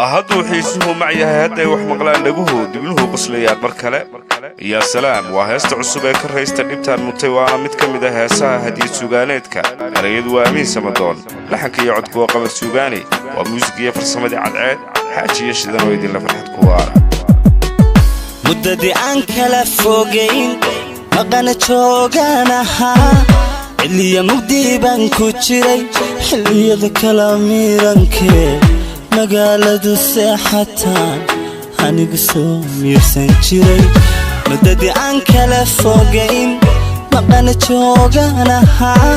Hadduu xiisuhu mac yahay, hadday wax maqlaan dhaguhu, dibnuhu qoslayaan mar kale. Yaa salaam! Waa heesta cusub ee ka raysta dhibtaan mutay, waana mid ka mid ah heesaha hadiyad suugaaneedka. Erayadu waa Amiin Samadoon, laxanka iyo codku waa Qamar Suugaani, waa muusig iyo farsamadii Cadceed Xaaji iyo Shidan oo idinla farxad ku waara. Muddadii aan kala fogayn, maqana joogaan ahaa, xilliya mugdii baan ku jiray, xilliyada kala miirankee magaaladu seexataan anigu soo miirsan jiray. Muddadii aan kala fogayn, maqana joogaan ahaa,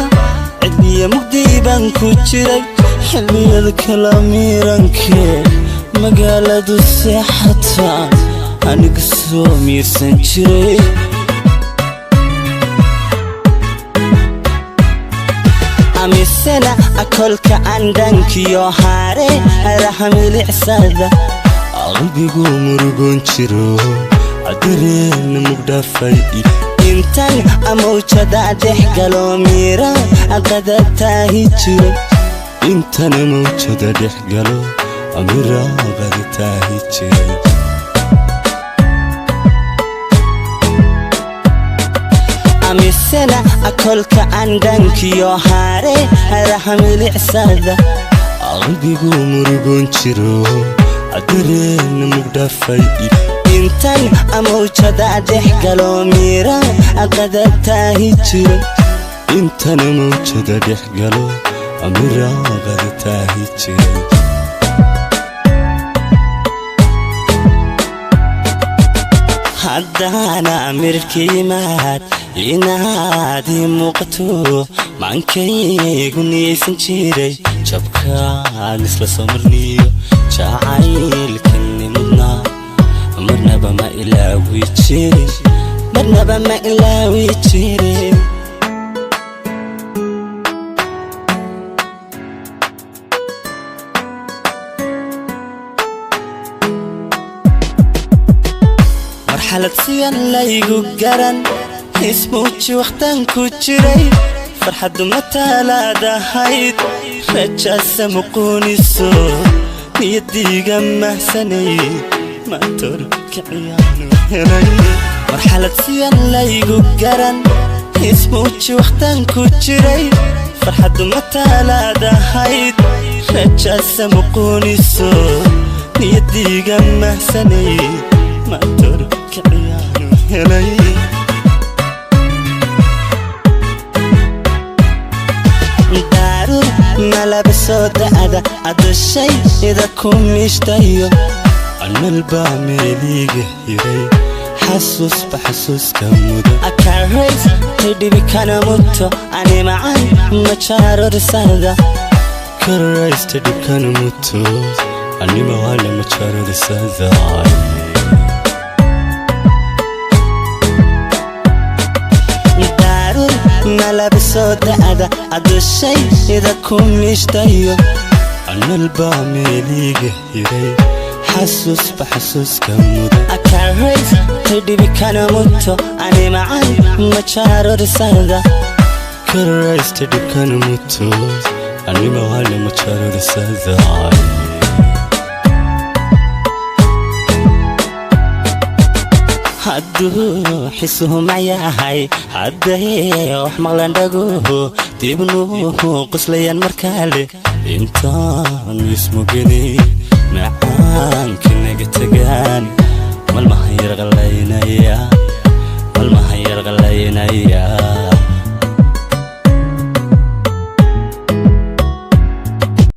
xilliya mugdii baan ku jiray, xilliyada kala miirankee magaaladu seexataan anigu soo miirsan jiray. Amisena akolka andhankiyo haare rahamilicsada, qalbigu murugoon jiro, cadareena mugdhaafay. Intan amawjada dhex galo, miira qadabtaahi jiray. Intana mawjada dhex galo, amiraaqada taahi jiray. Amisena akolka andhankiyo haare rahamilicsada, qalbigu murugoon jiro, cadareena mugdhaafay. Intan amawjada dhex galo, miira qadabtaahi jiray. Intana mawjada dhex galo, amiraaqada taahi jiray. Haddaana mirkiimaad inaad ii muuqato, macankaygu niyaysan jiray, jabkaan isla soo marniyo jacaylkani mudnaa marnaba ma ilaawi jirin, marnaba ma ilaawi jirin. Marxalad siyan laygu garan, ismuuji wakhtaan ku jiray, farxaddu mataalaadahayd, rajaasa muquuniso niyadiiga mahsanay, matorkiciyaanu helay. Marxalad siyan laygu garan, ismuuji wakhtaan ku jiray, farxaddu mataalaadahayd, rajaasa muquuniso niyadiiga mahsanay, matorkiciyaanu helay. Daarur malaba soo da'da adushayda ku miishtayo, Analbaa meeliiga hiray, xasuusba xasuuska muda. Akarays tidhibi kana mugto, ani macan majarorsada. Karaysta dhibkana muto, animaana majarodisada. Daarur malaba soo da'da adushayda ku miishtayo, Analbaa meeliiga hiray, xasuusba xasuuska muda. Akarays tidhibi kana mugto, ani macan majarorsada. Karaysta dhibkana muto, animaana majarodisada. Hadduu xisuhu mayahay, hadday wax maqlaan dhaguhu, dibnuhu qoslayaan markaale, Intaan ismuganay macaanka naga tagaan, malmahan yarqalaynaya, malmahan yarqalaynaya.